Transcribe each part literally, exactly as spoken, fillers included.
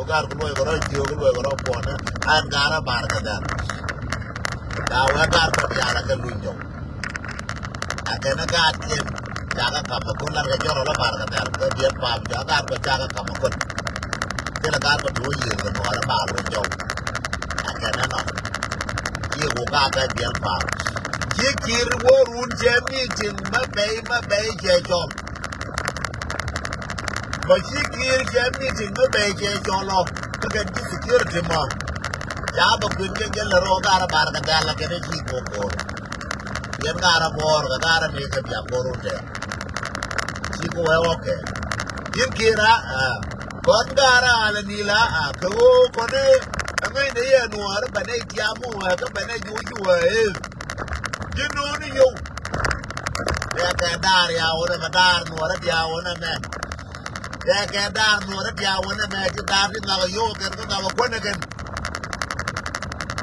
Gaar kɛ luɔc kɛ rɔ jiök, kɛ luɔc kɛ rɔ kuɔnɛ. An gaar a bar kɛ dhɛl. Ca wee gaar kɛ diaal a kɛ luny jɔw. A kɛn a gaar kiɛn ca kɛ kam a kun lar kɛ jɔrɔ la bar kɛ dhɛl kɛ diɛl pam ca gaar kɛ ca kɛ kam a kun. Kɛn a gaar kɛ tuɔ yiëë kɛ nuɔɔr a bar kɛ jɔw. A kɛn a nɔ. Ciɛ wä gaar kɛ diɛl pam. Ci Kiir wä run cɛ meeting mä bɛy mä bɛy cɛ cɔl. Bä ci Kiir cɛ meeting mi bɛ cɛ cɔl ɔ. Kä kɛn ci security mɔ. Ca bä kui̱n kɛ jɛ lɛ rɔ gaar a bar kɛ dhɛl kɛ ni ci kok ko̱r. Yɛn gaar a buɔɔr kɛ gaar a ni kɛ bia ko̱r wun tɛ. Ci kɛ wee wä kɛ. Yin Kiir a, a. Kɔn gaar a alɛ ni la a kɛ ɣöö kɔn ni. Ɛ ŋäcnɛ yɛ nuɔɔr bɛ nɛ tiam wä kɛ bɛ nɛ juuc wä ëë. Ji̱n no̱o̱ni yio̱w. Tɛkɛ daar ya wä nɛ mɛ daar nuɔɔrä dia wä nɛ mɛ. Tɛkɛ daar nuɔɔrä dia wä nɛ mɛ ti daar ti ŋakɛ yio̱w kɛn kä ŋakɛ kuänɛ kɛn.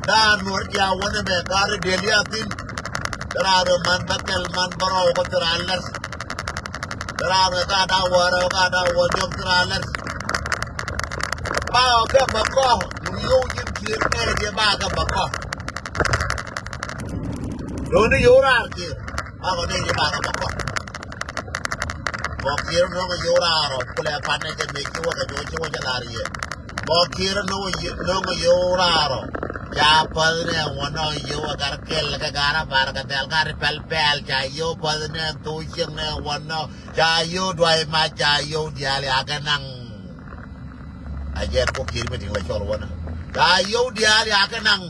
Daar nuɔɔrä dia wä nɛ mɛ ka̱r i̱ dël ya thi̱n. Ti raar i̱ man bä thɛl man bä rɔw kä ti raar lɛr. Ti raar i̱ ka da̱a̱ wä rɛw ka da̱a̱ wä jɔk ti raar lɛr. Ba ɔ kɛ bä kɔ. Yio̱w ji̱n Kiir nɛ jɛ ba kɛ bä kɔ. Do̱ni yio̱w raar Kiir. Ba kɔ nɛ jɛ ba kɛ bä kɔ. Bɔ Kiir no̱ŋ yio̱w raar ɔ kulɛ pan nɛ jɛ mëë ci wä kɛ juɔc ci wä jɛ lar yɛ. Bɔ Kiir no̱ŋ yio̱w raar ɔ. Ca päth nɛ wä nɔ yio̱w a gar kɛl kɛ gar a bar kɛ dhɛl gar pɛl pɛl ca yio̱w päth nɛ thok cieŋ nɛ wä nɔ. Ca yio̱w duay mac ca yio̱w diaal ya kɛ naŋ. A jɛn kɔ Kiir meeting la cɔl wänä. Ca yio̱w diaal ya kɛ naŋ.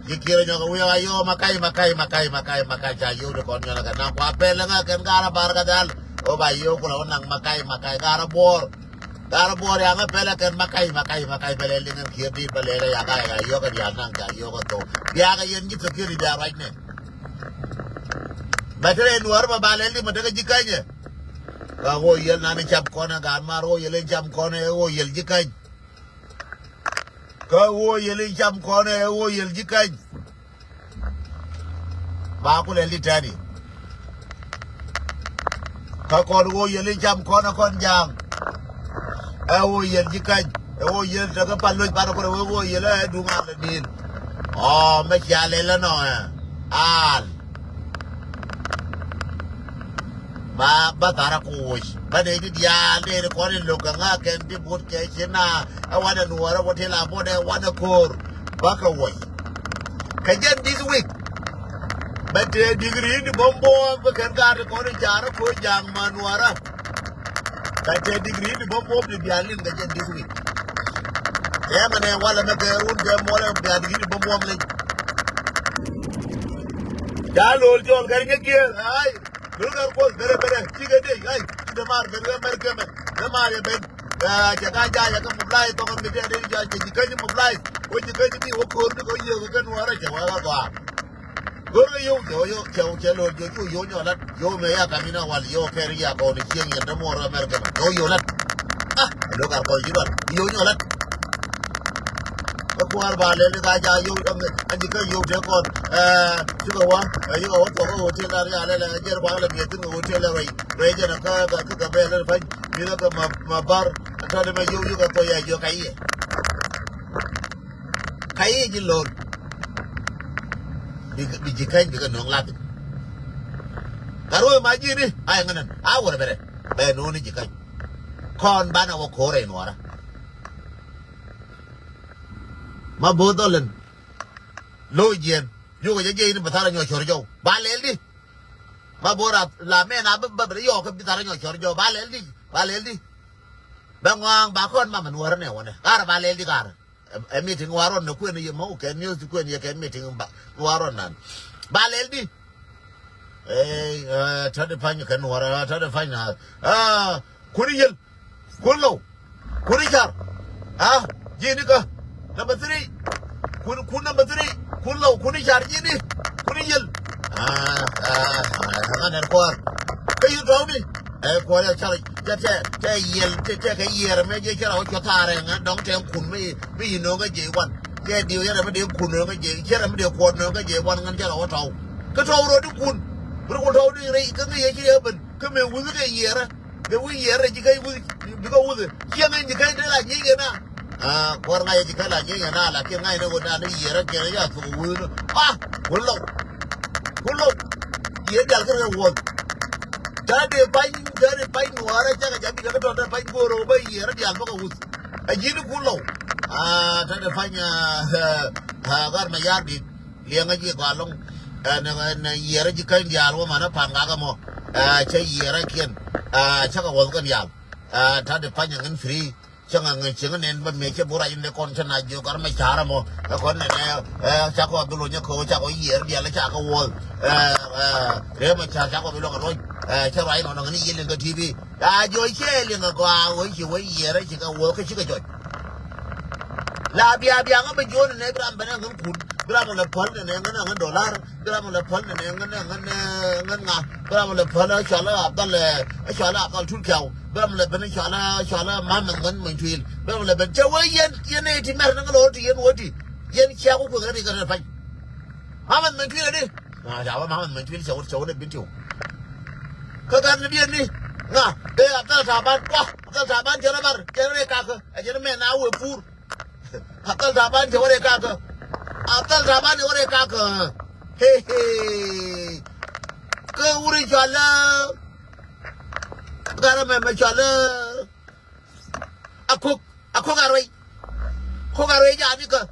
Ci Kiir nyɔk a wi̱i̱ a yio̱w makäc makäc makäc makäc makäc ca yio̱w di kɔn nyɔl kɛ naŋ kua pɛl ŋä kɛn gaar a bar kɛ dhal. Ɣöö ba yio̱w kulɛ wä naŋ makäc makäc gaar a buɔɔr. Gaar a buɔɔr ya ŋä pɛl kɛn makäc makäc makäc pɛl ɛ liŋ ɛn Kiir di̱t pɛl ɛ ya gaar a yio̱w kɛ diaal naŋ ca yio̱w kɛ thok. Bia kɛ yɛn ji̱ security bia ruac nɛ. Mɛ te rɛy nuɔɔr mɛ ba lɛl di mɛ tekɛ ji̱ känyɛ. Kä ɣöö yɛl nan i̱ cam kɔnɛ gaat mar ɣöö yɛl in cam kɔnɛ ɣöö yɛl ji̱ käny. Kä ɣöö yɛl in cam kɔnɛ ɣöö yɛl ji̱ käny. Ba ku lɛl di tɛni. Kä kɔn ɣöö yɛl in cam kɔnɛ kɔn ja̱a̱ŋ. Ɛ ɣöö yɛl ji̱ käny. Ɛ ɣöö yɛl tekɛ pal loc banɛ kɔn ɛ ɣöö yɛl ɛ duŋ al ɛ di̱i̱l. Ɔ mɛ cia lɛl ɛnɔ ɛ. Al. Ba ba thara ku woc ba de di diaal de di kɔn in lo̱k kɛ ŋa kɛn di but kɛ ci na. Ɛ wanɛ nuɔrɛ wä ti la but ɛ wanɛ ko̱r ba kɛ woc. Kɛ jɛn this week bɛ tëë digiri di bom bom bɛ kɛn gaat di kɔn in carä ko̱ ja̱a̱ŋ ma nuɔrä. Bɛ tëë digiri di bom bom di diaal in kɛ jɛn this week. Kɛ mɛ nɛ walɛ mɛ kɛ run kɛ muɔlɛ diaal digiri di bom bom leny. Ca lo̱l jɔl kɛ ri ŋäc kiɛ ai. Lul kar kuɔth bere bere cikɛ dee ai. Cikɛ maar ben wee mɛr kemɛ. Bɛ maar yɛ ben. Cɛ ka jaa yɛ kɛ mobilize tɔkɛ mi tɛɛ dee jaa cɛ ji̱ käny mobilize. Wä ji̱ käny mi wä ko̱r ni kɛ wä yiëë kɛ kɛ nuɔɔrɛ cɛ wä kɛ gɔaa. Go̱r kɛ yio̱w cɛ wä yio̱w cɛ wä cɛ lo̱r jiɔ cu yio̱w nyɔk lat. Yio̱w mɛ ya kam in a wal yio̱w kɛr ya kɔn i̱ cieŋ yɛn dämuɔɔr wee mɛr kemɛ cɛ wä yio̱w lat. Ah, lo̱k kar kɔl ji̱ dual yio̱w nyɔk lat. Kä kuäär ba lɛl ni ka ca yio̱w däŋ ɛ ji̱ kä yio̱w te kɔn. Ɛ cikɛ wä ɛ yikɛ wä thok kä hotel dan ya lɛl ɛ jɛr kuaŋ lɛ mi̱eth thi̱n kɛ hotel lɛ rɛy rɛy jɛn kä kä kä bɛl lɛl pa̱ny. Mi̱eth kä ma ma bar ɛ tɔt mɛ yio̱w yikɛ thok ya jiök ka yiɛ. Ka yiɛ ji̱ lo̱r. Bi bi ji̱ käny bikɛ no̱o̱ŋ lath. Ka ruɔ̱ ma ji̱ ni a yɛ ŋänän a wärɛ bɛrɛ bɛ no̱o̱ŋ ni ji̱ käny. Kɔn banɛ wä ko̱rɛ in wärä. Ma bo̱o̱th dhɔlin lo̱c jiɛn yukɛ jɛ jiɛc ni bɛ thar anyɔɔc cɔr jɔw ba lɛl di. Ma bo̱o̱th rap la mɛn a bä bä bɛ yɔɔk kä bi thar anyɔɔc cɔr jɔw ba lɛl di ba lɛl di. Bɛ ŋɔaŋ ba kɔn mamɛ nuɔ̱ɔ̱rä nɛ wänɛ ɣaarä ba lɛl di ɣaarä. Ɛ meeting ŋuan rɔn ni kuën yɛ mɔ kɛ news ti kuën yɛ kɛ meeting ba ŋuan rɔn nan. Ba lɛl di. Ɛ tɔt di pany kɛ nuɔrɛ tɔt di pany na. Kun yel kun low kun car. A ji̱ ni kä number three. Kun kun number three kun low kun car ji̱ ni kun yel. A a a ŋanɛn kuar. Kä yi tɔw ni. Ɛ kuɔl ɛ cɔl cɛ tɛ tɛ yiɛl tɛ tɛ kɛ yiɛr mɛ jɛ cɛ rɛ wä cuɔ thaarɛ ŋa dɔŋ tɛ kun mi mi yi no̱o̱ŋ kä jɛ wan. Cɛ diw yɛrɛ mi dee kun no̱o̱ŋ kä jɛ cɛ rɛ mi dee kuɔt no̱o̱ŋ kä jɛ wan ŋän cɛ rɛ wä tɔw. Kä tɔw rɔ di kun. Bi kun tɔw di rɛy kä ŋä yɛ ci yɛ ben kä mɛ wuth kɛ yiɛrɛ. Kɛ wi̱i̱ yiɛrɛ ji̱ kä wuth bi kä wuth. Ciɛ ŋä ji̱ kä dee la nyiec yɛ na. Kuɔr ŋa̱c ɛ ci kɛ la ji̱ yɛn a la kiɛ ŋa̱c ni wä dan ni yiɛrɛ kiɛn ya thuk wun. Ah, wun lɔw. Wun lɔw. Yiɛr dial kɛ rɛ wuɔth. Ta de pany, ta de pany nuɔrɛ cakɛ jabi kɛ tɔn ta pany goro ba yiɛrɛ dial bä kɛ wuth. A ji̱ ni kun lɔw. Ah, ta de pany, ah, ah, gar ma yar dit. Liɛŋ a ji̱ gɔaa lɔŋ. Ɛn, ɛn yiɛrɛ ji̱ käny diaal wä manä pan gak ɛmɔ. Ɛ, cä yiɛrɛ kiɛn. Ɛ, cä kɛ wuɔth kɛn diaal. Ɛ, ta̱t di pany a ŋän free. Cäŋ a ŋän cieŋ nɛn bä mëë cä bu rac in dee kɔn cä na jiök ar mɛ ca̱r ɛmɔ. Ɛ kɔn nɛnɛ, ɛ, cakɔ bi lo̱ny ɛ ko̱, cakɔ yiɛɛr diaal cakɔ wuɔth. Ɛ, ɛ, ree mɛ ca̱r cakɔ bi luɔk ɛ lo̱ny. Ɛ, cä ruac nɔnɔ ŋän yiëë liŋ kä T V. A jiɔc cɛ liŋ ɛ gɔaa wee ci wee yiɛɛr ɛ ci kɛ wuɔth kä ci kɛ jɔc. La bia bia ŋä bi juɔ̱n nɛ bi ram ben ɛ ŋän kun. Bi ram lɛ päl nɛ nɛ ŋän ɛ ŋän dollar. Bi ram lɛ päl nɛ nɛ ŋän ɛ ŋän, ɛ, ŋän ŋa. Bi ram lɛ päl ɛ cɔal ɛ Abdal, ɛ, ɛ cɔal ɛ Abdal Tul Kiaw. Bi ram lɛ ben ɛ cɔal ɛ, cɔal ɛ Mohamed ŋän Mony Tuil. Bi ram lɛ ben cɛ wee yɛn, yɛn ɛ ti mɛr ni ŋä lɔr ti yɛn wä ti. Yɛn cia ku kuek rɛ ri kɛ rɛ pany. Mohamed Mony Tuil ɛ di. Ma ca wä Mohamed Mony Tuil cɛ wä, cɛ wä dee bin ti wä. Kä gat ni bi yɛn ni. Ŋa, ɛ Abdal Taban, wa, Abdal Taban cɛ rɛ bar, cɛ rɛ kakä. Ɛ cɛ rɛ mɛ na wee pur. Athal Taban cɛ wä rɛ kakä. Athal Taban cɛ wä rɛ kakä. He, he. Kä wuri cɔalä. Garɛ mɛ mɛ cɔalä. Akok, Akok Arwey. Akok Arwey jaat ikä.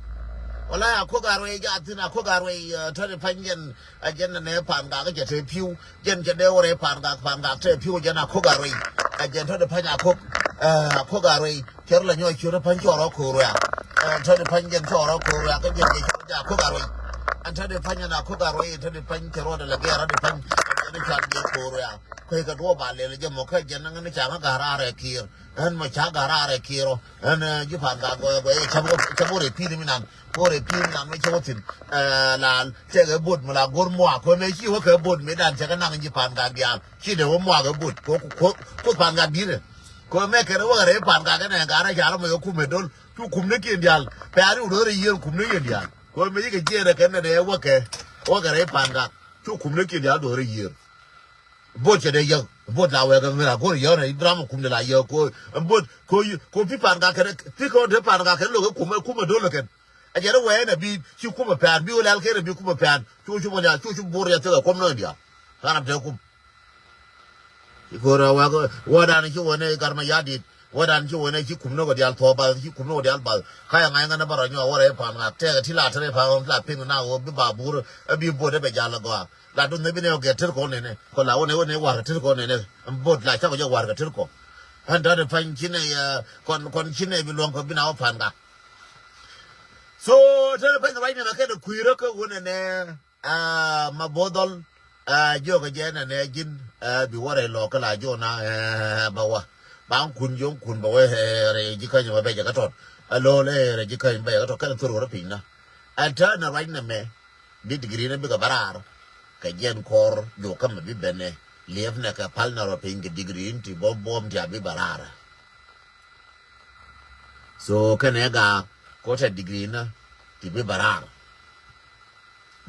Wala Akok Arwey jaat thin, Akok Arwey, ɛ, tɔt i̱ pany jɛn, ɛ, jɛn nɛ Pangak cɛ te pi̱w. Jɛn cɛ dee wä rɛ Pangak, Pangak te pi̱w jɛn Akok Arwey. Ɛ, jɛn tɔt i̱ pany Akok, ɛ, Akok Arwey. Cär la nyɔɔc ciöt ɛ pa̱ny cɔɔr ɔ ko̱o̱r wɛ̈ɛ̈k. Ɛn tätdɛ pa̱ny jɛn cɔɔr ɔ ko̱o̱r wɛ̈ɛ̈k kä jɛn jɛ cɔɔr jɛ a ko̱k a ruec. Ɛn tätdɛ pa̱ny ɛn a ko̱k a ruec, ɛn tätdɛ pa̱ny cɛ ruɔdɛ lɛ gɛɛr ɔ di pa̱ny. Ɛn jɛn i̱ cual jɛ ko̱o̱r wɛ̈ɛ̈k. Kä ikɛ duɔ̱ɔ̱p ba lɛl jɛ mɔ kä jɛn ɛn ca ŋä ga̱r raar ɛ kiɛɛr. Ɛn mɔ ca ga̱r raar ɛ kiɛɛr ɔ. Ɛn, ɛ, ji̱ Pangak gɔɛ gɔɛ cäp wä, cäp wä rɛ pi̱i̱n mi nan. Kɛ wä rɛ pi̱i̱n mi nan mi cä wä thi̱n. Ɛ, la tɛk ɛ bot mi la go̱r muaak kɛ mɛ ci wä kɛ bot mi dan cɛ kɛ naŋ ji̱ Pangak diaal. Ci dee wä muaak ɛ bot. Kɛ wä kuoth Pangak di̱t ɛ. Kɛ mɛ kɛn wä rɛ Pangak kɛn ɛ ga̱r ɛ ca rɔ mɛ kɛ kumɛ dol. Cu kumnikiɛn diaal. Pɛ̈ɛ̈r i̱ wä do̱r i̱ yieen kumnikiɛn diaal. Kɛ mɛ yikɛ jiɛɛn ɛ kɛn nɛ wä kɛ. Wä kɛ rɛy Pangak. Cu kumnikiɛn diaal do̱r i̱ yieen. Bot cɛ dee yäk. Bot la wɛɛk ɛ ŋära go̱r yäk nɛ Ibrahim kumdɛ la yäk kɛ. Bot kɛ pi Pangak kɛn pi kɛ wä dee Pangak kɛn lo̱k ɛ kumɛ, kumɛ do̱l ɛ kɛn. Ɛ jɛn i̱ wɛɛk nɛ bi ci kumɛ pɛ̈ɛ̈r bi wä lɛl kɛn ɛ bi kumɛ pɛ̈ɛ̈r. Cu cu bä diaal cu cu bor yɛ thilɛ kuɔm nööŋ diaal. Ɣän ram te kum. Ci ko̱r a wak wädan ci wä nɛ Gat Mayardit. Wädan ci wä nɛ ci kum ni wä dial thuɔ̱k bath, ci kum ni wä dial bath. Ka yɛ ŋa̱c ŋän a bä rɔ nyɔk wä rɛy Pangak tɛk ti la te rɛy Pangak ti la piŋ na wä bi ba bur a bi bot ɛ bɛ jal a gɔaa. La duth ni bi nɛ wä gɛt tir kɔn nɛnɛ. Kɔ la wä nɛ wä nɛ war kɛ tir kɔn nɛnɛ. Bot la cak wä jɛ war kɛ tir kɔn. Ɣän dɔ̱t ɛ pa̱ny ci nɛ, ɛ, kɔn, kɔn ci nɛ bi luɔ̱ŋ kɔ bi na wä Pangak. So te pa̱ny ruac nɛmɛ kɛ dee kui̱rä kä wä nɛnɛ. Aa, ma bo̱o̱th dhɔl, aa, jiökɛ jɛ nɛnɛ ji̱n, aa, bi wä rɛy lɔɔk kä la jiɔna, aa, bä wä. Ba kun jiɔŋ kun bä wä, aa, rɛy ji̱ käny bä bɛcɛ kä tɔt. A lo̱o̱l, aa, rɛy ji̱ käny bä bɛcɛ kä tɔt kɛn thor wä rɔ piny na. Ɛn täämɛ ruac nɛmɛ, bi digiri ni bikɛ bä raar. Kɛ jiɛn kɔr jiɔk kä mɛ bi bɛnɛ. Liɛpnɛ kɛ pal na rɔ piny kɛ digiri ni ti buɔ̱m buɔ̱m ti a bi bä raar. So kɛnɛ gaa kotɛ digiri ni ti bi bä raar.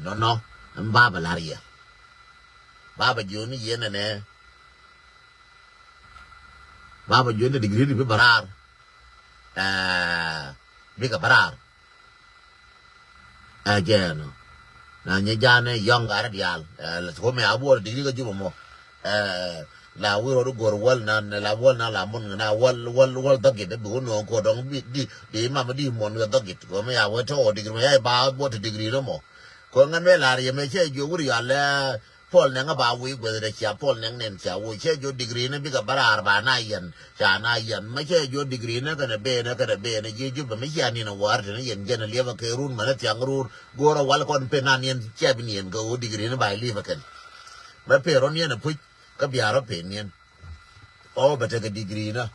Nɔnɔ, ɛn bapɛ la̱r yɛ. Bapɛ jiɔni yɛn ɛnɛ. Bapɛ jiɔni digiri ni bi bä raar. Ɛɛ, bikɛ bä raar. Ɛ jɛɛn ɔ. Na nyɛ ja̱a̱n ɛ yɔ̱ŋ gat diaal. Ɛ, la ti kɔ mɛ a buɔr digiri kä Jubɛ mɔ. Ɛ, la wi̱i̱ rɔɔd i̱ go̱r wäl na, la wäl na la mun na wäl, wäl, wäl dhäkit bi wä nuɔ̱ɔ̱ŋ ko̱r dɔ̱ŋ bi, bi, bi mam di muɔ̱n kɛ dhäkit. Kɔ mɛ ya wä te ɔ digiri mɛ ya ba buɔr te digiri ni mɔ. Kɔ ŋän mɛ lar yɛ mɛ cɛ jiɔ wur yɔal lɛ Puɔl Nɛŋ a ba wi̱i̱ guäth dee cia Puɔl Nɛŋ nɛn cia woc cɛ jiɔ digiri ni bikɛ bä raar ba na yɛn. Ca na yɛn mɛ cɛ jiɔ digiri ni kɛnɛ ben, kɛnɛ ben ji̱ Jubɛ mɛ cia ni̱n a wäär te ni yɛn jɛn a liɛpɛ kɛ run mɛn a thiaŋ run. Go̱o̱r a wal kɔn pen na niɛn cia bi niɛn kɛ ɣöö digiri ni ba ilip ɛ kɛn. Mɛ pen rɔ niɛn ɛ puc kä bia rɔ pen niɛn. Ɔ bɛ tekɛ digiri na.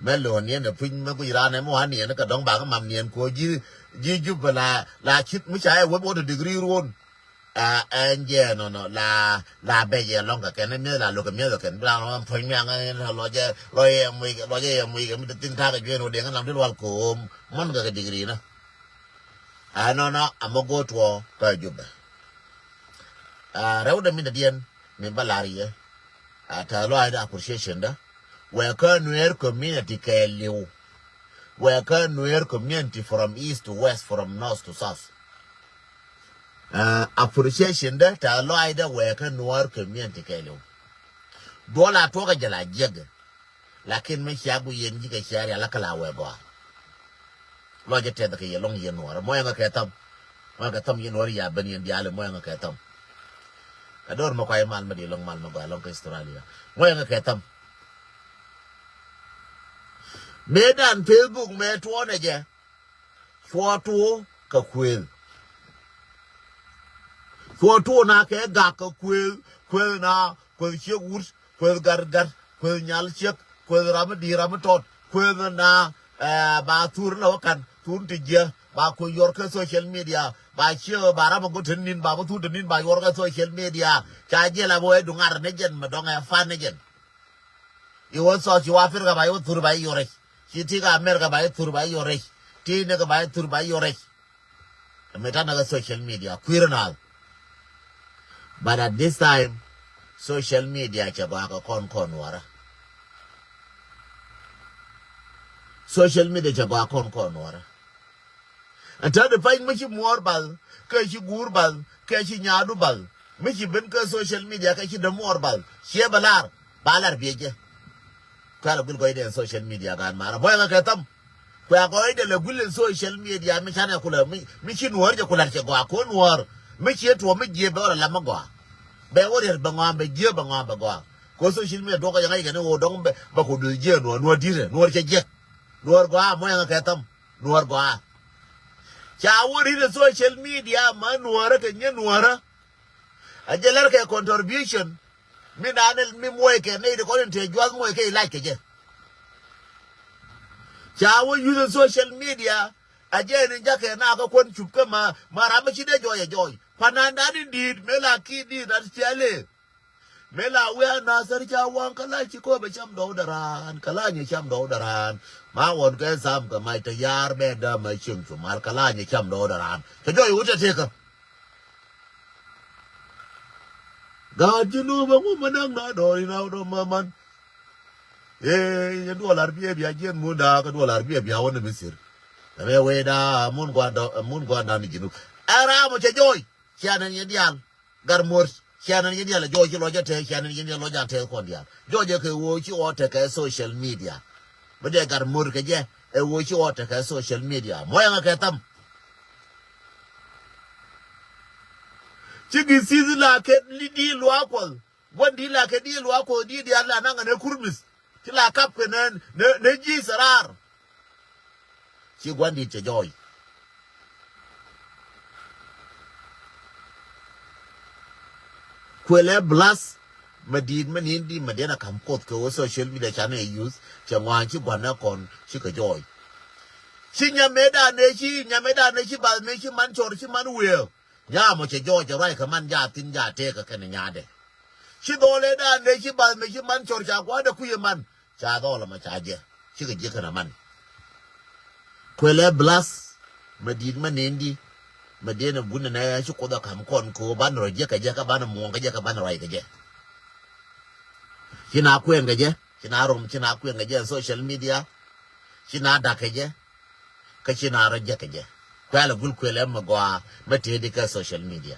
Mɛ lo̱o̱ niɛn ɛ puc mɛ guic raan ɛmɔ a niɛn kɛ dɔ̱ŋ bakɛ mam niɛn kɛ ɣöö ji̱, ji̱ Jubɛ la, la cit mi ca ɛ wep wä te digiri ruɔ̱n. Aa, ɛn jɛ nɔnɔ la, la bɛ jɛ lɔŋ kɛ kɛn mi̱eth la lo̱k kɛ mi̱eth kɛ kɛn bi la lɔŋ puɔ̱ny miaŋ lɔ jɛ, lɔ jɛ yɛ muc kɛ, lɔ jɛ yɛ muc kɛ mi te thin ta̱a̱ kɛ juɛn wä diɛŋ lam ti lual ko̱o̱m mɔn kɛ kɛ digiri na. Aa, nɔnɔ amä go̱o̱r tuɔɔk kä Jubɛ. Aa, rɛwdɛ min dädiɛn min bä la̱r yɛ. Aa, tɛth lɔaacdä appreciation dä. Wɛɛ kä Nuer community kɛɛliw. wɛɛkä Nuer community from east to west, from north to south. Uh, appreciation dä tɛ lɔaacdä wɛɛkä Nuer community kɛɛliw. Duɔl a tuɔkä jɛ la jiäkɛ. Lakin mi cia guic yɛn ji̱ kɛ cia rial kä la wɛɛ gɔaa. Lɔc jɛ tɛth kɛ yɛ lɔŋ yɛn Nuɔrä. Mɔyɛ ŋa kɛ tham. Mɔyɛ kɛ tham yɛn Nuɔrä ya ben yɛn diaal, mɔyɛ ŋa kɛ tham. Ɛ dor mɛ kuay mal mɛ di lɔŋ mal mɛ gɔaa lɔŋ kä Australia. Mɔyɛ ŋa kɛ tham. Mëë dan Facebook mɛ tuɔnɛ jɛ. Cuɔ tuɔ kɛ kuëël. Cuɔ tuɔ na kɛ gak kɛ kuëël, kuëël na, kuëël ciek wut, kuëël gat gat, kuëël nyal ciek, kuëël ram mi di̱i̱t ram mi tɔt, kuëël na, eh, ba thur lɛ wä kan, thur ti jiɛ, ba kuëël yɔr kä social media, ba ciek ba ram mi go̱t te nin, ba mi thur te nin, ba yɔr kä social media. Ca jiɛ la bä wee duŋar ni jɛn, mi dɔŋ ɛ fan ni jɛn. Iwä South, ci wä Africa ba iwä thur ba iyorec. Ci tik America ba iwä thur ba iyorec. Ti nek ba iwä thur ba iyorec. Mɛ tanɛ kɛ social media kui̱r naath. But at this time, social media cɛ gɔaa kɛ kɔn kɔn Nuɔrä. Social media cɛ gɔaa kɔn kɔn Nuɔrä. Ɛn täätdɛ pany mi ci muɔɔr bath, kɛ ci guur bath, kɛ ci nyaadu bath, mi ci ben kä social media kɛ ci dämuɔɔr bath, ciɛ bɛ lar, ba lar biɛ jɛ. Kuɛ la guil gɔcdɛ ɛn social media gaan marä. Mɔyɛ ŋa kɛ tham. Kuɛ gɔcdɛ la guil ɛn social media mi canɛ kulɛ, mi, mi ci Nuɔɔr jɛ kulɛ cɛ gɔaa, ko Nuɔɔr mi ciɛ tuɔ mi jiɛ bɛ wä la lam mi gɔaa. Bɛ wä riɛr bɛ ŋɔam bɛ jiɛ bɛ ŋɔam bɛ gɔaa. Ko social media duɔkɔ yɛ ŋa̱c kɛ ni ɣöö dɔ̱ŋ bɛ, bɛ ku duth jiɛ Nuɔɔr, Nuɔɔr di̱tɛ, Nuɔɔr cɛ jiɛk. Nuɔɔr gɔaa, mɔyɛ ŋa kɛ tham. Nuɔɔr gɔaa. Ca wä ri̱t ɛ social media ma Nuɔɔrä kɛ nyɛ Nuɔɔrä. A jɛ lär kɛ contribution. Mi naan mi muɔc kɛ nɛy ti kɔn in te juath muɔc kɛ ilac kɛ jɛ. Ca wä yuth ɛ social media. A jɛ ni jakɛ na kä kuän cup kä ma, ma ram mi ci dee jɔɔc ɛ jɔɔc. Panandan in di̱i̱t mëë la ki di̱i̱t at thiali. Mëë la wi̱i̱ a Nasir ca waŋ kä la ci kööbɛ cam dɔw däran, kä la nyɛ cam dɔw däran. Ma ɣɔn kɛ tham kɛ mac te yaar bɛ dämɛ cieŋ cu mal kä la nyɛ cam dɔw däran. Cɛ jɔɔc wut te tekä. Gaat ji̱ nup ɛŋu mi näk na dɔɔr in a wä dɔm ma man. Ee, yɛn duɔl ar biɛ bia jiɛn mun daak, duɔl ar biɛ bia wä ni Misir. Ɛ mɛ wee daa mun gua̱n dɔɔr, mun gua̱n daak ni ji̱ nup. Ɛ ram ɔ cɛ jɔɔc, cia nɛn yɛn diaal. Gat muɔ̱r, cia nɛn yɛn diaal ɛ jɔɔc ci lɔc a tɛth, cia nɛn yɛn diaal lɔc a tɛth kɔn diaal. Jɔɔc ɛ kɛ ɣöö ci ɣɔɔ tekɛ social media. Bä dee gat muɔ̱r kɛ jɛ, ɛ ɣöö ci ɣɔɔ tekɛ social media. Mɔyɛ ŋa kɛ tham. Ci gi thi̱th la kɛ di luaak kuɔth. Gua̱n di la kɛ di luaak kuɔth di diaal la naŋ ɛ nɛ kurmith. Ci la kap kɛ nɛ, nɛ, nɛ ji̱ sarar. Ci gua̱n dit cɛ jɔɔc. Kuëlɛ blast. Mɛ di̱i̱t mɛ ni̱n di mɛ diɛn a ka̱m koth kɛ wä social media canɛ use. Cɛ ŋɔa̱a̱n ci gua̱n ɛ kɔn ci kɛ jɔɔc. Ci nyamɛ danɛ ci, nyamɛ danɛ ci bath mɛ ci man cɔr ci man wëë. Nyamɔ cɛ jɔɔc cɛ ruac kɛ man ja thi̱n ja tëëkä kɛnɛ nyaatdɛ. Ci dhɔlɛ danɛ ci bath mɛ ci man cɔr ca gua̱a̱dɛ kui̱ ɛ man. Ca dhɔl ɛmɔ ca jɛ cikɛ ji̱ kɛn aman. Kuëlɛ blast. Mɛ di̱i̱t mɛ ni̱n di. Mɛ di̱i̱n ɛ gun ɛnɛ ci Kuoth ɛ ka̱m kɔn kɛ ɣöö banɛ rɔ jiäk kɛ jɛ kä banɛ muɔ̱ɔ̱ŋ kɛ jɛ kä banɛ ruac kɛ jɛ. Ci na kuɛn kɛ jɛ, ci na rom, ci na kuɛn kɛ jɛ social media. Ci na dak kɛ jɛ. Kä ci na rɔ jiäk kɛ jɛ. Kuɛl ɛ gul kuël ɛmɛ gɔaa mɛ tëëdi kä social media.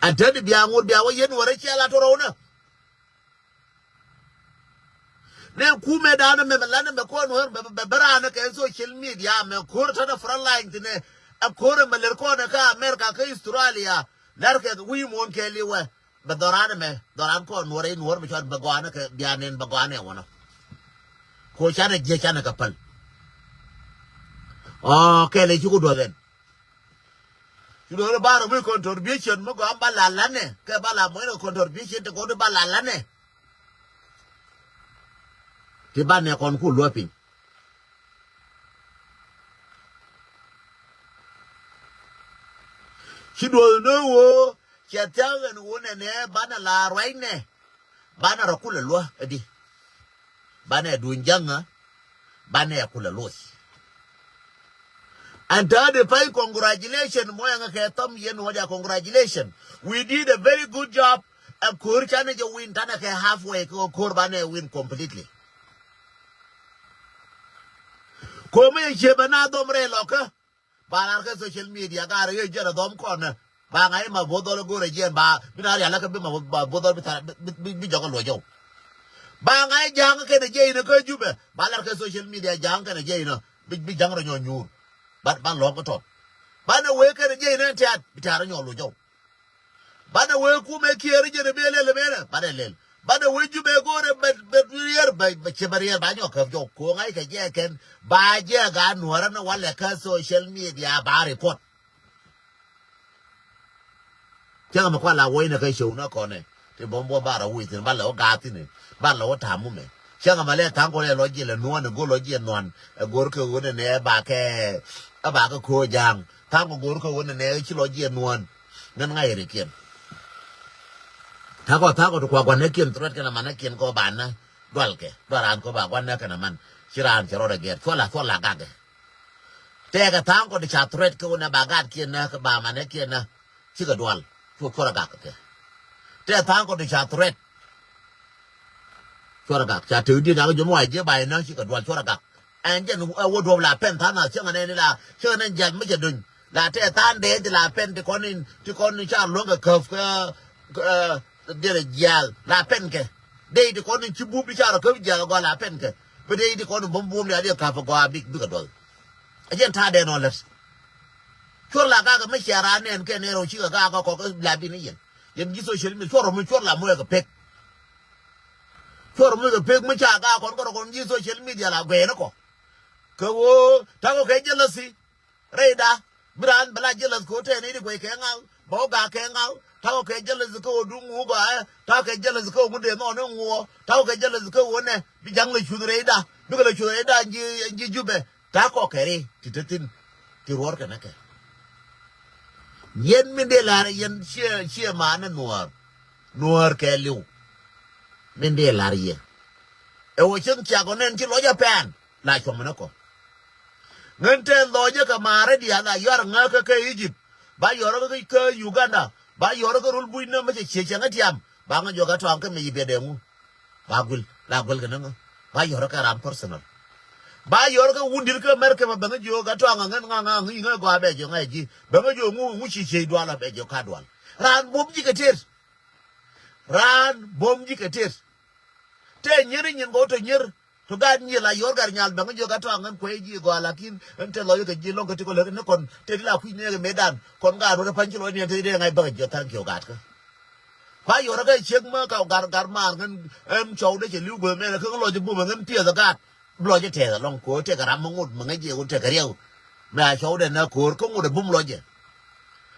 Ɛn tëëdi bia ŋot bia wä yɛn wä rɛ ciɛ la tɔrɔw nä. Nɛ kumɛ danɛ mɛ mɛ lanɛ mɛ kɔn wä mɛ bɛ bɛ raan kɛ social media mɛ ko̱r tɔnɛ front line tinɛ. Ɛ ko̱r mɛ lɛr kɔn kä America kä Australia. Lɛr kɛ wi̱i̱ muɔ̱ɔ̱n kɛ liwɛ. Bɛ dhɔran ɛmɛ, dhɔran kɔn nuɔr in nuɔr mi cɔal bɛ gɔanɛ kɛ bia nɛn bɛ gɔanɛ wanɔ. Ko canɛ jiɛ canɛ kɛ päl. Ɔ kɛlɛ ci ku duɔth ɛn. Ci duɔth ɛn ba rɔ mi contribution mi gɔan ba la lanɛ kɛ ba la mɔc nɛ contribution ti kɔn ba la lanɛ. Ti ba nɛ kɔn ku luɔ piny. Ci duɔth ni ɣöö cɛ thia̱k ɛn ɣöö nɛnɛ banɛ la ruacnɛ. Banɛ rɔ kulɛ luɔ̱ ɛ di. Banɛ duny ja̱ŋä. Banɛ kulɛ loc. And täädi pay congratulation mɔyɛ ŋä kɛ thɔm yɛn wä ja congratulation. We did a very good job. Ɛ ko̱r canɛ jɛ win tanɛ kɛ halfway kɛ ko̱r banɛ win completely. Ko̱mi yɛ ciɛ bɛ na dhɔm rɛy lɔkä. Ba lar kɛ social media garɛ yɛ jiɛn a dhɔm kɔn nɛ. Ba ŋa̱c ma bo̱th dhɔl go̱rɛ jiɛn ba bi na rial lä kɛ bi ma bo̱th dhɔl bi thar bi jɔk a luɔc jɔw. Ba ŋa̱c ja̱a̱ŋ kɛnɛ jiɛn inɛ kä Jubɛ ba lar kɛ social media ja̱a̱ŋ kɛnɛ jiɛn inɛ bi ja̱a̱ŋ rɔ nyɔ nyuur. Ba lɔ̱ŋ kä tɔt. Banɛ wee kɛnɛ jiɛn inɛ tiat bi tiat rɔ nyɔ luɔc jɔw. Banɛ wee kumɛ Kiɛɛr jɛn ɛ bee lɛl ɛ bee lɛ banɛ lɛl. Banɛ wee Jubɛ go̱o̱rɛ bɛ bɛ riɛr bɛ bɛ cɛ bɛ riɛr ba nyɔk käp jɔk ko̱o̱ŋ a ikɛ jɛ kɛn ba jɛ gaa nuɔrä ni walɛ kä social media ba report. Cäŋ mɛ kual a wee ni kä show ni kɔnɛ ti bɔm bɔm ba rɔ wi̱i̱ thi̱n ba lɛ wä gaa thi̱n ba lɛ wä ta̱a̱m mumɛ. Cäŋ mɛ lɛ tha̱a̱ŋ kɔn ɛ lɔ jiɛ lɛ nuɔ̱ɔ̱n ɛ go̱o̱r lɔ jiɛ nuɔ̱ɔ̱n ɛ go̱o̱r kɛ ɣöö ni nɛ ba kɛ ɛ ba kɛ ko̱o̱ ja̱a̱ŋ. Tha̱a̱ŋ kɔn go̱o̱r kɛ ɣöö ni nɛ ci lɔ jiɛ nuɔ̱ɔ̱n. Ŋän ŋa̱c rikiɛn. Tha̱a̱ŋ kɔ tha̱a̱ŋ kɔ ti kua gua̱n näkiɛn threat kɛn a man näkiɛn kɔ ba nä dual kɛ dual raan kɔ ba gua̱n näk kɛn a man. Ci raan cɛ rɔɔdɛ gɛr cuɔl a cuɔl a gakɛ. Tɛɛkɛ tha̱a̱ŋ kɔ ti ca threat kɛ wunɛ ba gatkiɛn nä kɛ ba man näkiɛn nä. Cikɛ dual cuɔ cuɔl a gak kɛ. Tɛɛ tha̱a̱ŋ kɔ ti ca threat. Cuɔr gak ca tëë diet dak jom wa jiɛ ba inä cikɛ dual cuɔr gak. Ɛn jɛn ɛ wä duɔp la pɛn tha̱a̱ŋ a cäŋ anɛn la cäŋ anɛn jal mi cɛ duny la tɛɛ tha̱a̱ŋ dee ti la pɛn ti kɔn in ti kɔn in ca luäŋ kɛ käp kä diɛt jial la pɛn kɛ. Dee ti kɔn in ci bup ti ca rɔ käp jial gɔa la pɛn kɛ. Bi dee ti kɔn in bum bum ni a diɛ käp gɔa bik bikɛ duɔl. Ɛ jɛn ta̱a̱ dee nɔ lät. Cuɔr la gak mi cia raan nɛn kɛ nɛn rɔ cikɛ gak kɔk la bi ni yɛn. Yɛn ji̱ social media cuɔr rɔ mi cuɔr la muɛ kɛ pek. Cuɔr mi kɛ pek mi ca gaa kɔn kɔn kɔn ji̱ social media la guɛɛni kɔ. Kɛ ɣöö takɔ kɛ jealousy rɛyda. Bi raan bɛ la jealous kɛ ɣöö tɛɛni di guɛy kɛ ŋa̱w bɛ wä gaa kɛ ŋa̱w. Takɔ kɛ jealousy kɛ ɣöö duŋ ŋuɔ gɔaa ɛ takɔ kɛ jealousy kɛ ɣöö ŋut dee nhɔɔni ŋuɔ takɔ kɛ jealousy kɛ ɣöö nɛ bi ja̱ŋ lɛ cuth rɛyda bikɛ lɛ cuth rɛyda ji̱ ji̱ Jubɛ. Takɔ kɛ ri ti te thi̱n ti ruɔ̱ɔ̱r kɛ nɛ kɛ. Yɛn min dee la̱r yɛn ciɛ ciɛ ma̱a̱n ɛ nuɔ̱ɔ̱r. Nuɔ̱ɔ̱r kɛ li̱w. Min dee la̱r yɛ ɛ wä cieŋ ciak ɔ nɛn ci lɔc ɛ pɛn la cuɔm ni kɔ. Ŋän tɛn lɔcä kɛ ma̱a̱rä diaal a yɔr ŋäkä kä Egypt ba yɔrä kä Uganda ba yɔrä kä rul buc ni mi cɛ ciɛ cɛ ŋä tiam ba ŋä jɔk ɛ tɔaŋ kä mi yi biɛt ɛŋu. Ba guil la guil kɛ ni ŋä ba yɔrä kɛ ram personal. Ba yɔrä kɛ wundit kä America ma bɛ ŋä jiök ɛ tɔaŋ ŋä ŋä ŋä ŋä gɔaa bɛ jiök ŋä ji̱ bɛ ŋä jiök ŋu ŋu ci ciey dual a bɛ jiök ka dual. Raan buɔ̱m ji̱ kɛ tet. Raan buɔ̱m ji̱ kɛ tet. Tëë nyier i̱ nyin kɛ wä tɔ nyier. Tɔ gaat nyier la yɔr gat nyal bɛŋ jiök gat tɔ aŋän kuey ji̱ gɔaa lakin ɛn tëë lɔc kɛ ji̱ lɔŋ kɛ ti kɔ lek ni kɔn tëë ti la kui̱ nɛɛk ɛ metdan kɔn gaat wä ti pa̱ny ci lɔc niɛn tëë dee ŋa̱c bäkɛ jiɔth tha̱a̱ŋ kiɛ ɔ gaat kä. Ba yɔr kä ciek mä ka gat gat maar ŋän ɛn cɔw dee cɛ li̱w guäth mɛn kä ŋän lɔc bum ɛŋän piɛth ɛ gaat. Bi lɔc tɛth alɔŋ ko̱ tëë kɛ ram mi ŋot mi ŋäc jiɛ wun tëë kɛ riɛw. Mɛ a cɔw dee nä ko̱r kä ŋot ɛ bum lɔc jɛ.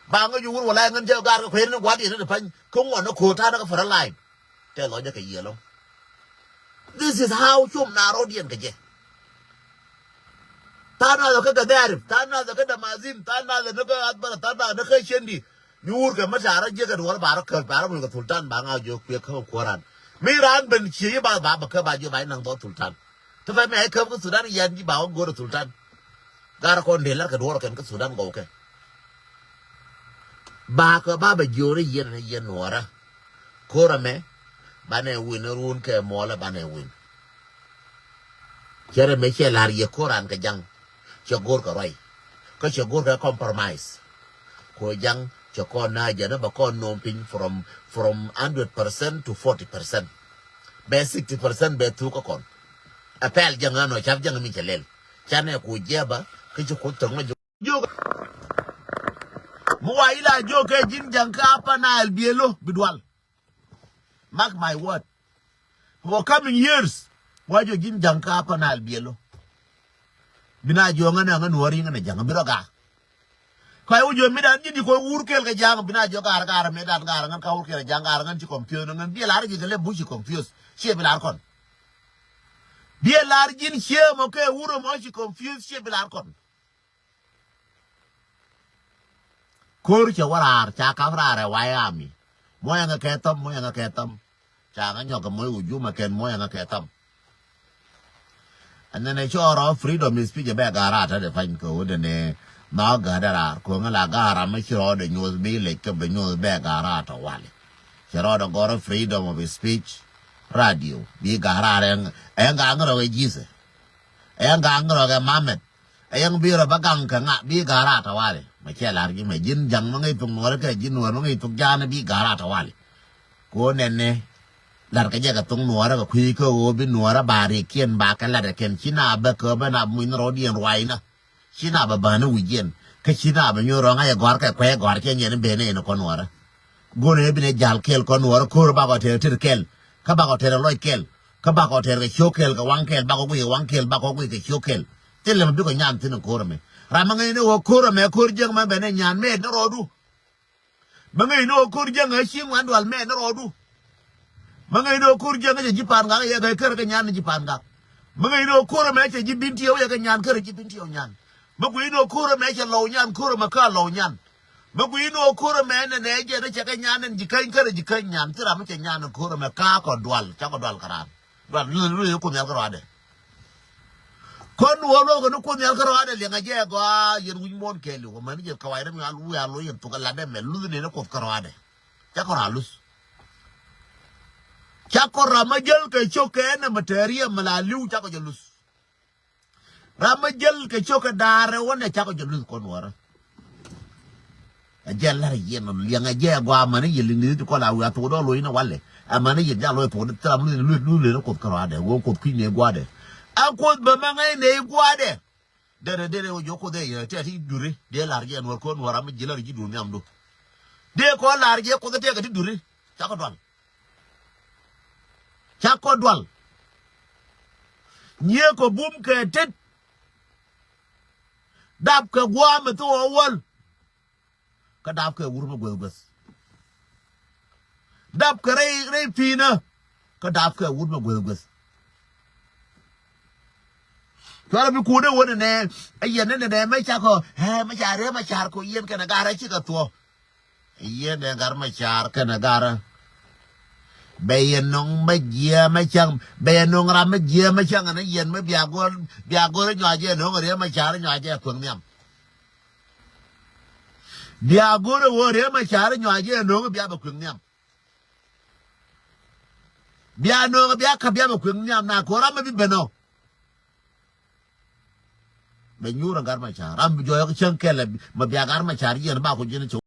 Ba ŋäc wun wä la ɛŋän jɛ gaat kä kuey ni gua̱t yɛ ni ti pa̱ny kä ŋuɔn ni ko̱r ta̱a̱ ni kä fär alain. Tɛ lɔcdä kɛ yiëë lɔ̱ŋ. This is how cum na rɔ̱diɛn kɛ jɛ. Tha̱a̱ŋ nath kä Gadharif, tha̱a̱ŋ nath kä Damazin, tha̱a̱ŋ nath ni kä Atbara, tha̱a̱ŋ nath ni kä Ciendi. Nyuur kɛ mi ta̱a̱ rɔ jiäk kɛ duɔ̱ɔ̱r ba rɔ käp ba rɔ muc kɛ Thultan ba ŋa̱ jiök kuëë kä kuɔ̱ran. Mi raan ben cie yi ba ba bä käp ba jiök ba yi naŋ dhɔk Thultan. Ti fɛ mi a yi käp kä Thudan yɛn ji̱ ba wä go̱o̱rɛ Thultan. Gar kɔn dee lar kɛ duɔ̱ɔ̱r kɛn kä Thudan gɔw kɛ. Ba kɛ ba bɛ jiööri yɛn ni yɛn nuɔrä. Ko̱r ɛmɛ banɛ win run kɛ muɔlä banɛ win. Cɛ rɛ mɛ cɛ lar yɛ ko̱ran kɛ jaŋ. Cɛ go̱r kɛ ruay. Kä cɛ go̱r kɛ compromise. Ko jaŋ cɛ kɔn na jɛ ni bɛ kɔn nom piny from from hundred percent to forty percent. Bɛ sixty percent bɛ thuk kä kɔn. Ɛ pɛl jaŋ anɔ cap jaŋ mi cɛ lɛl. Canɛ ku jiɛba kä ci ku thäŋ jiök. Mi wa ila jiök kɛ ji̱n ja̱ŋ kä Upper Nile biëlo bi dual. Mark my word. For coming years wa jiök ji̱n ja̱ŋ kä Upper Nile biëlo. Bi na jiök ŋän ɛ ŋän wä ri̱ŋ ŋän ɛ ja̱ŋ bi rɔ gaak. Kɔc wä jiök mi dan ji̱n ji̱ kɔc wur kel kɛ ja̱ŋ bi na jiök gaar gaar mi dan gaar ŋän ka wur kel kɛ ja̱ŋ gaar ŋän ci confuse ŋän bi lar ji̱ kɛ lɛ buci confuse. Ciɛ bi lar kɔn. Bi lar ji̱n cië mɔ kɛ wur mɔ ci confuse ciɛ bi lar kɔn. Ko̱r cɛ wä raar ca kap raar ɛ wayami. Mɔyɛ ŋɛ kɛ thɔm mɔyɛ ŋɛ kɛ thɔm. Ca ŋä nyɔk kɛ mɔy wujuma kɛn mɔyɛ ŋä kɛ thɔm. And then ɛ cɔɔr ɔ freedom of speech ɛ bɛ ga̱a̱r raar tä dee pany kɛ wä dee ne. Nhɔk gädɛ raar ko̱ŋä la ga̱a̱r ram mi ci rɔɔdɛ nyuɔth bi lec kɛ bɛ nyuɔth bɛ ga̱a̱r raar tɔ wali. Cɛ rɔɔdɛ gɔrä freedom of speech radio bi ga̱a̱r raar ɛn ɛn ga̱a̱ŋ rɔk ɛ Jesus. Ɛn ga̱a̱ŋ rɔk ɛ Mamet. Ɛ yɛn bi rɔ bä gaŋ kɛ ŋa bi ga̱r a tawali. Mɛ cɛ lar ji̱ mɛ ji̱n ja̱ŋ mɛ ŋäc thok nuɔrä kɛ ji̱n nuɔr mɛ ŋäc thok ja̱a̱n bi ga̱r a tawali. Ko nɛnɛ lar kɛ jɛ kɛ thok nuɔrä kɛ kui̱ kä ɣöö bi nuɔrä ba rikiɛn ba kɛ lat ɛ kɛn ci na bä kä bä na muny rɔ diɛn ruayna. Ci na bä bäni wi̱c yɛn kä ci na bä nyuɔr rɔ ŋa̱c ɛ gɔ̱a̱r kɛ kuɛ gɔ̱a̱r cɛ nyɛn ben in kɔn nuɔrä. Gon ɛ binɛ jal kɛl kɔn nuɔrä ko̱r bakɔ tɛr tɛr kɛl kä bakɔ tɛr lɔc kɛl kä bakɔ tɛr kɛ ciök kɛl kɛ waŋ kɛl bakɔ guic kɛ waŋ kɛl bakɔ guic kɛ ciök kɛl. Thilɛ mɛ bikɔ nyan thin ko̱r ɛmɛ. Ram mɛ ŋäcni ɣöö ko̱r ɛmɛ ko̱r jiäk mɛ bɛn ɛ nyan mɛɛt ni rɔɔdu. Mɛ ŋäcni ɣöö ko̱r jiäk ɛ ci ŋuan dual mɛɛt ni rɔɔdu. Mɛ ŋäcni ɣöö ko̱r jiäk ɛ cɛ ji̱ pa̱a̱n gak yɛ gäc kärɛ kɛ nyan ni ji̱ pa̱a̱n gak. Mɛ ŋäcni ɣöö ko̱r ɛmɛ cɛ ji̱ bin tiɛw yɛ kɛ nyan kärɛ ji̱ bin tiɛw nyan. Mɛ gui̱cni ɣöö ko̱r ɛmɛ cɛ lɔw nyan ko̱r ɛmɛ kä lɔw nyan. Mɛ gui̱cni ɣöö ko̱r ɛmɛ nɛnɛ jɛ ni cɛ kɛ nyan ɛn ji̱ käny kärɛ ji̱ käny nyan thil ram mi cɛ nyan ɛn ko̱r ɛmɛ ka̱a̱kɔ dual cakɔ dual kɛ raan. Dual luth luth yɛ Kuoth Nhial kärɔadɛ. Kɔn wä luɔth kɛ ni Kuoth Nhial kärɔadɛ liɛŋɛ jɛ gɔaa yɛn wi̱c muɔ̱ɔ̱n kɛɛliw kɛ mäni jɛ kɛ wac rɛm wi̱i̱ a luth yɛn thok kɛ latdɛ mɛ luth nɛnɛ Kuoth kärɔadɛ. Cakɔ raa luth. Cakɔ ram mi jäl kɛ cok kɛ ɛn ɛmɛ tɛɛri ɛmɛ la li̱w cakɔ jɛ luth. Ram mi jäl kɛ cok kɛ da̱a̱r ɛ wä nɛ cakɔ jɛ luth kɔn wärä. Ɛ jɛ lar yɛn ɔ liɛŋ ɛ jɛ ɛ gɔaa mani yɛ liŋ li̱th ti kɔn a wi̱i̱ a thok dɔɔ loc ni walɛ. Ɛ mani yɛ jal loc thok ni thil ram luth luth luth leni Kuoth kärɔadɛ wä Kuoth kui̱ ni gua̱dɛ. Ɛ Kuoth bɛ mɛ ŋäc ni gua̱dɛ. Derɛ derɛ wä jɔk Kuoth ɛ yɛ tɛt ti duri dee lar jɛ nuɔr kɔn nuɔr ram mi ji̱ lar ji̱ duun nhiamdu. Dee kɔn lar jɛ Kuoth ɛ tɛk ɛ ti duri. Cakɔ dual. Cakɔ dual. Nyiee kɔ bum kɛ tet. Dap kɛ gua̱a̱m ɛ thok ɛ wäl. Kä dap kɛ wur mi gueth gueth. Dap kɛ rɛy rɛy pi̱i̱nä. Kä dap kɛ wur mi gueth gueth. Cuarɛ bi kuudɛ wä nɛnɛ ɛ yɛn ni nɛnɛ mɛ cakɔ ɛ mɛ ca rɛ mɛ car kɔ yɛn kɛnɛ garɛ cikɛ thuɔ. Yɛn ɛ gar mɛ car kɛnɛ garɛ. Bɛ yɛn nɔŋ mɛ jiɛ mɛ cäŋ bɛ yɛn nɔŋ ram mɛ jiɛ mɛ cäŋ ɛn yɛn mɛ bia go̱r bia go̱r nyɔa jɛ nɔŋ rɛ mɛ car nyɔa jɛ kueŋ nhiam. Bia go̱r ɛ wä rɛ mɛ car nyɔa jɛ nɔŋ bia bɛ kueŋ nhiam. Bia nööŋ bia ka̱p bia bɛ kueŋ nhiam na ko̱r ram mi bi ben ɔ. Bɛ nyuur ɛ gar mɛ ca̱r ram bi jɔɔk cäŋ kɛl ɛ mɛ bia gar mɛ ca̱r yɛn ba ku ji̱n cɛ.